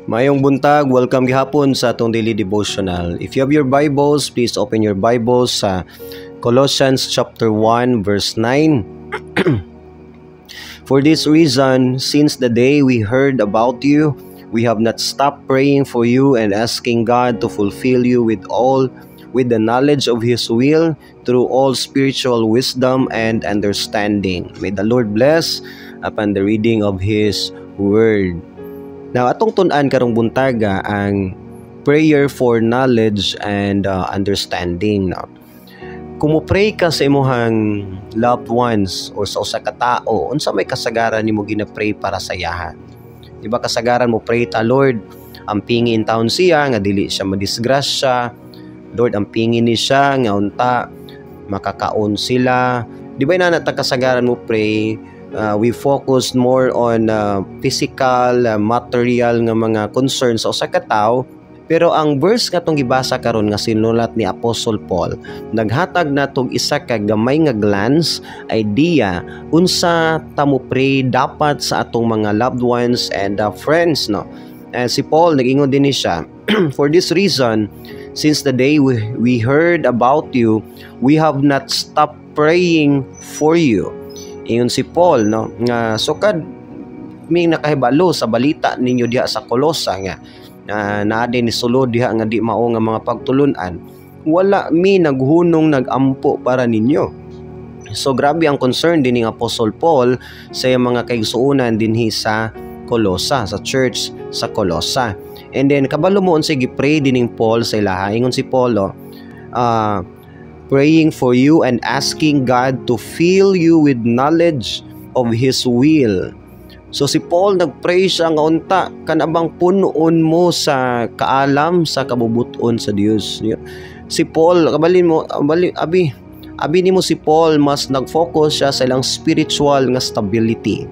Maayong buntag, welcome gihapon sa atong daily devotional. If you have your Bibles, please open your Bibles sa Colossians chapter 1 verse 9. "For this reason, since the day we heard about you, we have not stopped praying for you and asking God to fulfill you with the knowledge of His will through all spiritual wisdom and understanding." May the Lord bless upon the reading of His Word. Now, atong tun-an karong buntaga ang prayer for knowledge and understanding. No? Kung mo-pray ka sa imuhang loved ones or sa usa ka tawo, unsa may kasagaran nimo gina-pray para sa iyaha? Di ba kasagaran mo pray ta, "Lord, ampingi intawon siya nga dili siya madisgrasya. Lord, ampingi ni siya nga unta makakaon sila." Di ba inana ta kasagaran mo pray? We focus more on physical, material nga mga concerns sa usa ka tawo. Pero ang verse nga atong gibasa karon nga sinulat ni Apostle Paul, naghatag natog isa ka gamay nga glance idea unsa ta mo pray dapat sa atong mga loved ones and friends, no? And si Paul nag-ingon din ni siya, "For this reason, since the day we heard about you, we have not stopped praying for you." Ingon si Paul, no, nga sukad mi nakahibalo sa balita ninyo diha sa Colosa nga naa din ni sulod diha nga di mao nga mga pagtulunan, wala mi naghunong nagampo para ninyo. So grabe ang concern din ni Apostle Paul sa iyang mga kaigsuonan dinhi sa Colosa, sa church sa Colosa. And then kabalo mo unsay gi-pray dining Paul sa ilaha. Ingon si Paul, oh, "praying for you and asking God to fill you with knowledge of His will." So si Paul nagpray siya nga unta kanabang punoon mo sa kaalam sa kabubuton sa Dios. Si Paul, kabalin mo, bali, abi abi nimo si Paul mas nag-focus siya sa ilang spiritual nga stability.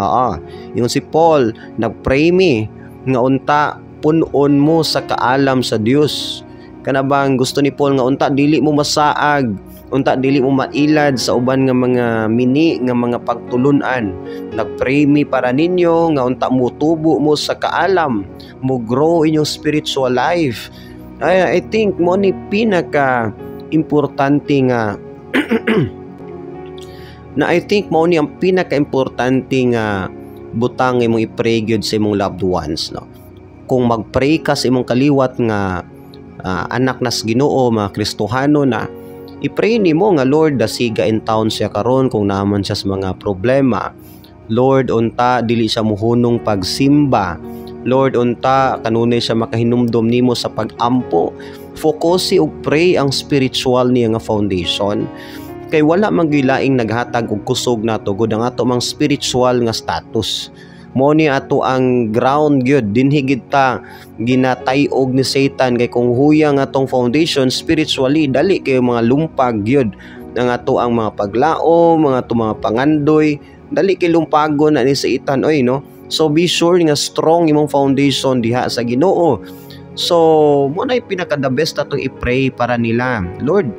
Oo. Yung si Paul nagpray mi nga unta punoon mo sa kaalam sa Dios. Kanabang gusto ni Paul nga unta dili mo masaag, unta dili mo mailad sa uban nga mga mini nga mga pagtulunan. Nagpray mi para ninyo nga unta mo tubo mo sa kaalam, mo grow inyong spiritual life. Ay, I think mo ni pinaka importante nga na I think mao ni ang pinaka-importante nga butang imong i-pray gyud sa imong loved ones, no? Kung mag-pray ka sa imong kaliwat nga anak nas Ginoo, mga Kristohano na, i-pray nimo nga, "Lord, dasiga intawon siya karon kung naa man siya sa mga problema. Lord, unta dili siya muhunong pagsimba. Lord, unta kanunay siya makahinumdom nimo sa pag-ampo." Focus og pray ang spiritual niya nga foundation kay wala man gilaing naghatag og kusog nato gud ang ato mang spiritual nga status. Mo ni ato ang ground gyud, dinhi gid ta ginatay-og ni Satan, kay kung huyang atong foundation spiritually, dali kayo mga lumpag gyud ang ato ang mga paglaom, mga ato mga pangandoy, dali kay lumpagon na ni Satan oy, no? So be sure nga strong imong foundation diha sa Ginoo. So mo na pinaka the best atong i-pray para nila. "Lord,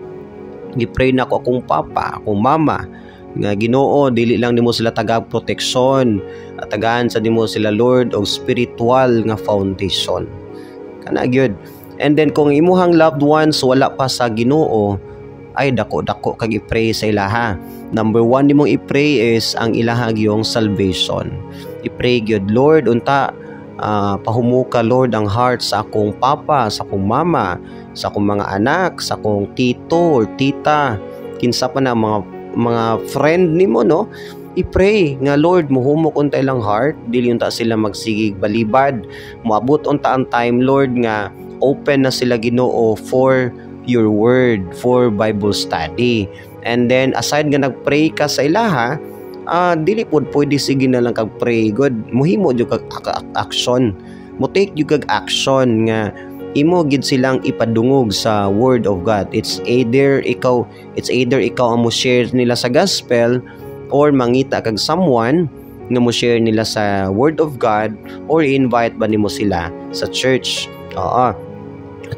gi-pray na ko akong papa, akong mama, nga Ginoo, dili lang nimo sila tagag proteksyon, tagaan sa nimo sila, Lord, og spiritual nga foundation." Kana gyud. And then kung imuhang loved ones wala pa sa Ginoo, ay dako dako kag i-pray sa ilaha. Number one nimong i-pray is ang ilaha gyung salvation. I-pray gyud, "Lord, unta pahumuka, Lord, ang heart sa akong papa, sa akong mama, sa akong mga anak, sa akong tito or tita," kinsa pa na mga friend nimo, no? I-pray nga, "Lord, muhumok unta ilang heart, dili unta sila magsigig balibad. Moabot unta ang time, Lord, nga open na sila, Ginoo, for your word, for Bible study." And then aside nga nagpray ka sa ilaha, dili pod pwede sige na lang kag pray god. Muhimo jud kag action, mo take jud kag action nga imo gid silang ipadungog sa word of God. It's either ikaw ang mo share nila sa gospel or mangita kag someone nga mo share nila sa word of God or invite ba nimo sila sa church. Oo.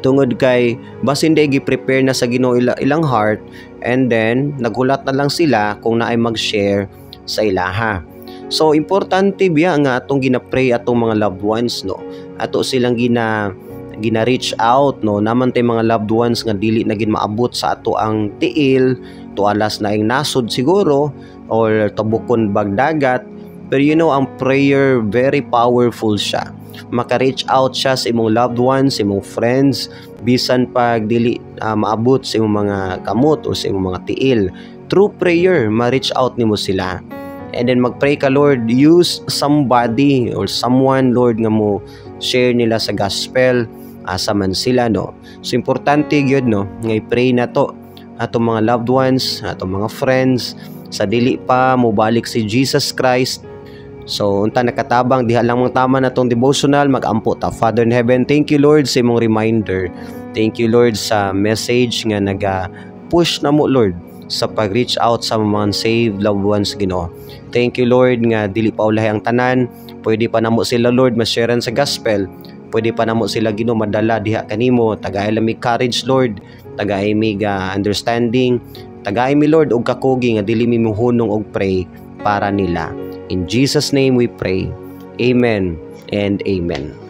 Tungod kay basin day gi-prepare na sa Ginoo ilang heart and then naghulat na lang sila kung naay mag-share sa ilaha. So importante biya nga atong gina-pray atong mga loved ones, no? Ato silang gina reach out, no? Naman tay mga loved ones nga dili na gin maabot sa ato ang tiil, tualas na ing nasod siguro or tabukon bagdagat. Pero ang prayer, very powerful siya. Maka-reach out siya sa imong loved ones, sa imong friends, bisan pag dili maabot sa imong mga kamot o sa imong mga tiil. Through prayer, ma-reach out nimo sila. And then magpray ka, "Lord, use somebody or someone, Lord, nga mo share nila sa gospel asa man sila," no? So importante gyud, no, nga i-pray na to atong mga loved ones, atong mga friends sa dili pa mobalik si Jesus Christ. So unta nakatabang diha lang mong tama na tong devotional, mag-ampo ta. Father in heaven, thank you, Lord, sa imong reminder. Thank you, Lord, sa message nga naga push na mo, Lord, sa pag-reach out sa mga saved loved ones, Ginoo. Thank you, Lord, nga dili pa ulahi ang tanan. Pwede pa namo sila, Lord, ma-sharean sa gospel. Pwede pa namo sila, Ginoo, madala diha kanimo. Tagay mi courage, Lord. Tagay mi understanding. Tagay mi, Lord, og kakugi nga dili mi muhunong og pray para nila. In Jesus' name we pray. Amen and amen.